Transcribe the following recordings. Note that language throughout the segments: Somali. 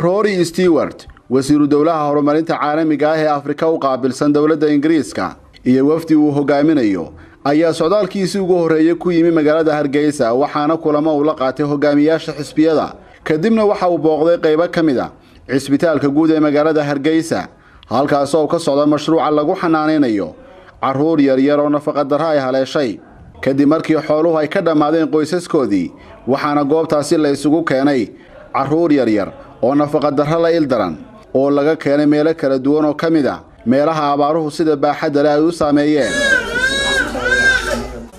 Rory Stewart, wasiiru dowlaha horumarinta caalamiga ah ee Afrika u qaabilsan dowladda Ingiriiska, iyo wafdi uu hogaaminayo ayaa socdaalkiisii ugu horreeyey ku yimi magaalada Hargeysa, waxaana kulamo uu la qaatay hogaamiyaasha xisbiyada. Kadibna waxa uu booqday qaybo ka mid a cisbitaalka guud ee magaalada Hargeysa, halkaasoo ka socda mashruuca lagu xanaanaynayo carruur yaryar oo nafaqadarro ay haleeshay kadib markii xooluhu ay ka dhammaadeen qoysaskoodii. Waxaana goobtaasi la isugu keenay carruur yaryar oo nafaqadarro la ildaran oo laga keenay meelo kala duwan oo ka mid a meelaha abaaruhu sida baaxadda leh ay u saameeyeen.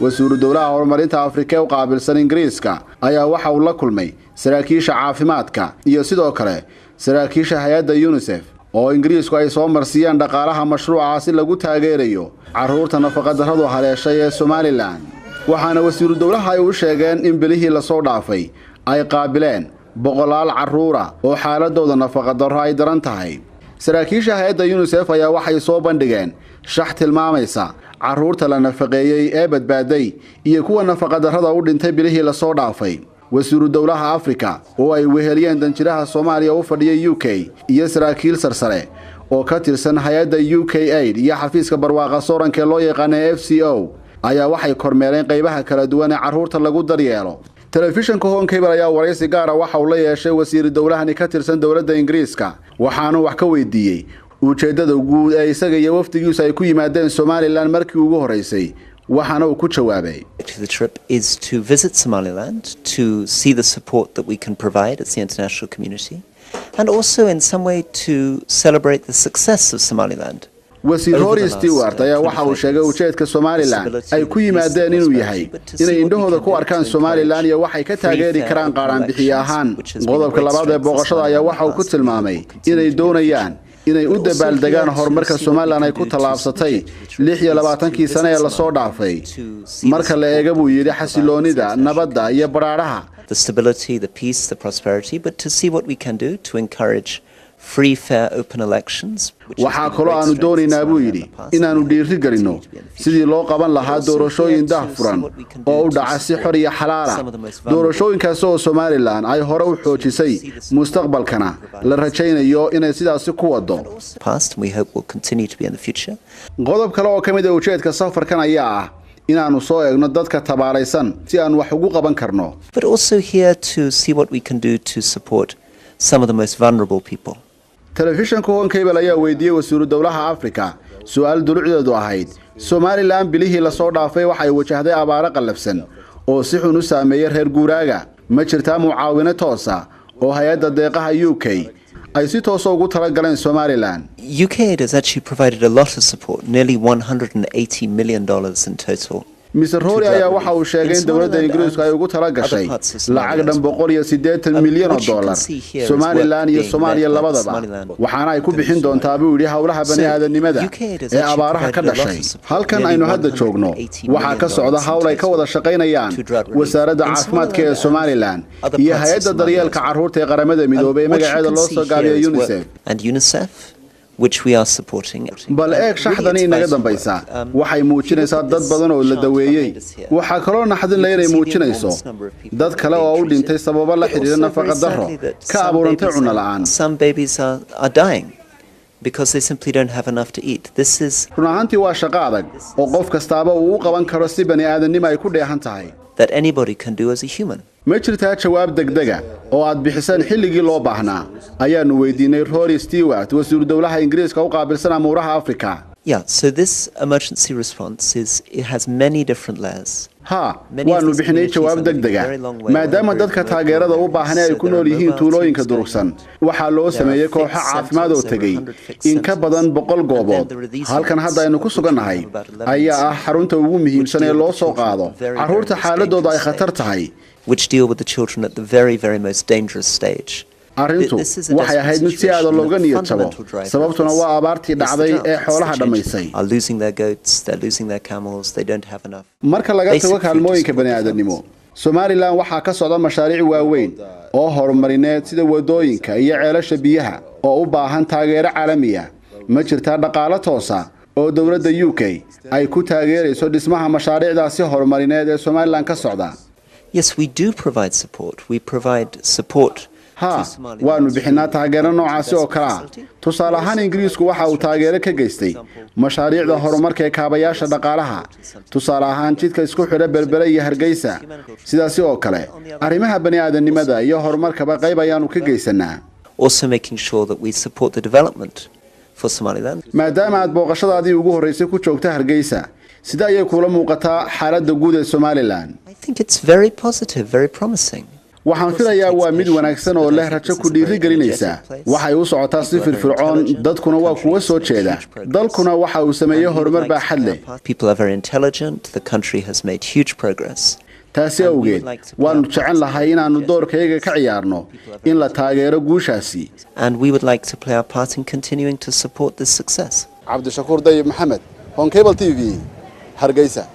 Wasiiru dowlaha horumarinta Afrika ee u qaabilsan Ingiriiska ayaa waxa uu la kulmay saraakiisha caafimaadka iyo sidoo kale saraakiisha hay-adda UNICEF oo Ingiriisku ay soo marsiiyaan dhaqaalaha mashruucaasi lagu taageerayo carruurta nafaqadarradu haleeshay ee Somalilan. Waxaana wasiiru dowlaha ay u sheegeen in bilihii lasoo dhaafay ay qaabileen boqolaal carruura oo xaaladooda nafaqadarro ay daran tahay. Saraakiisha hay-adda UNICEF ayaa waxay soo bandhigeen shax tilmaamaysa carruurta la nafaqeeyey ee badbaaday iyo kuwa nafaqadarrada u dhintay bilihii lasoo dhaafay. Wasiiru dowlaha Afrika oo ay weheliyeen danjiraha Soomaaliya u fadhiya UK iyo saraakiil sarsare oo ka tirsan hay-adda UK Aid iyo xafiiska barwaaqa sooranka ee loo yaqaana FCO ayaa waxay kormeereen qaybaha kala duwan ee carruurta lagu daryeelo. Telefishanka Horn Cable ayaa waraysi gaara waxa uu la yeeshay wasiiru dowlahani ka tirsan dowladda Ingiriiska, waxaanu wax ka weydiiyey ujeeddada guud ee isaga iyo wafdigiisu ay ku yimaadeen Somalilan markii ugu horreysay, waxaana uu ku jawaabay: The trip is to visit Somaliland, to see the support that we can provide as the international community, and also in some way to celebrate the success of Somaliland. Wasiir Rory Stewart ayaa waxa uu sheegay ujeedka Somalilan ay ku yimaadeen inuu yahay inay indhahooda ku arkaan Somalilan iyo waxay ka taageeri karaan qaaraanbixiye ahaan. Qodobka labaad ee booqashada ayaa waxa uu ku tilmaamay inay doonayaan inay u dabaaldegaan horumarka Somalilan ay ku tallaabsatay 26-kii sane ee lasoo dhaafay, marka la eega, buu yidhi, xasiloonida, nabadda iyo badhaadhaha. The stability, the peace, the prosperity, but to see what we can do to encourage free, fair, open elections. Waxaa kaloo aanu doonaynaa, buu yidhi, inaannu dhiiri gelinno sidii loo qaban lahaa doorashooyin daah furan oo u dhaca si xor iyo xalaala, doorashooyinkaasi oo Somalilan ay hore u xoojisay, mustaqbalkana la rajaynayo inay sidaasi ku waddo. Past, and we hope will continue to be in the future. Qodob kale oo ka mid a ujeedka safarkan ayaa ah inaannu soo eegno dadka tabaalaysan si aan wax ugu qaban karno. But also here to see what we can do to support some of the most vulnerable people. Telefishanka Horn Cable ayaa weydiiyey wasiiru dowlaha Afrika su-aal dulucdeedu ahayd: Somalilan bilihii lasoo dhaafay waxay wajahday abaaro qallafsan oo si xun u saameeyey reer guuraaga. Ma jirtaa mucaawino toosa oo hay-adda deeqaha UK ay si toosa ugu talagaleen Somalilan? UKAID has actually provided a lot of support, nearly $180 million in total. Mr Rory ayaa waxa uu sheegay in dowladda Ingiriisku ay ugu tala gashay lacag dhan 180 milyan oo dollar Somalilan iyo Soomaaliya labadaba, waxaana ay ku bixin doontaa, buu yidhi, howlaha bani aadanimada ee abaaraha ka dhashay. Halkan aynu hadda joogno waxaa ka socda hawl ay ka wada shaqaynayaan wasaaradda caafimaadka ee Somalilan iyo hay-adda daryeelka carruurta ee Qaramada Midoobay ee magaceeda loo soo gaabiya UNICEF. And UNICEF, which we are supporting. Bal eeg shaxdani inaga dambaysa, waxay muujinaysaa dad badan oo la daweeyey. Waxaa kaloo naxdin le inay muujinayso dad kale oo u dhintay sababo la xidhiidha nafaqa darro ka abuurantay cunno la'aan. Some babies are dying because they simply don't have enough to eat. This is Run ahaantii waa shaqo adag oo qof kastaaba uu u qaban karo si bani aadannimo ay ku dheehan tahay. that anybody can do as a human. Ma jirtaa jawaab degdega oo aad bixiseen xilligii loo baahnaa, ayaanu weydiinay Rory Stewart, wasiiru dowlaha Ingiriiska u qaabilsan amuuraha Afrika. Yeah, so this emergency response is it has many different layers. Haa, waanu bixinay jawaab degdega. Maadaama dadka taageerada u baahan ay ku nool yihiin tuulooyinka durugsan, waxaa loo sameeyey kooxo caafimaad oo tegey in ka badan 100 goobood. Halkan hadda aynu ku sugannahay ayaa ah xarunta ugu muhiimsan ee loo soo qaado carruurta xaaladooda ay khatar tahay. Which deal with the children at the very, very most dangerous stage. Arrintu waxay ahayd mid si aada looga niyad jabo, sababtuna waa abaartii dhacday ee xoolaha dhammaysay. Are losing their goats, they're losing their camels, they don't have enough. Marka laga tago kaalmooyinka bani aadamnimo, Somalilan waxaa ka socda mashaariic waaweyn oo horumarineed sida wadooyinka iyo ceelasha biyaha oo u baahan taageero caalamiya. Ma jirtaa dhaqaalo toosa oo dowladda UK ay ku taageerayso dhismaha mashaariicdaasi horumarineed ee Somalilan ka socda? Yes, we do provide support. We provide support Haa, waanu bixinaa taageero noocaasi oo kale ah. Tusaale ahaan, Ingiriisku waxa uu taageero ka geystay mashaariicda horumarka ee kaabayaasha dhaqaalaha, tusaale ahaan jidka isku xidha Berbere iyo Hargeysa. Sidaasi oo kale, arrimaha bani aadamnimada iyo horumarkaba qayb ayaanu ka geysanaa. Also making sure that we support the development for Somaliland. Maadaama aad booqashadaadii ugu horreysay ku joogta Hargeysa, sida ayay kuula muuqataa xaaladda guud ee Somalilan? I think it's very positive, very promising. Waxaan filayaa waa mid wanaagsan oo leh rajo ku dhiiri gelinaysa. Waxay u socotaa si firfircoon, dadkuna waa kuwa soo jeeda, dalkuna waxa uu sameeyey horumar baaxad leh. People are very intelligent, the country has made huge progress. Taasi awgeed waannu jecel lahay inaannu doorkayaga ka ciyaarno in la taageero guushaasi. And we would like to play our part in continuing to support this success. Cabdishakuur Dayib Maxamed, Horn Cable TV, Hargeysa.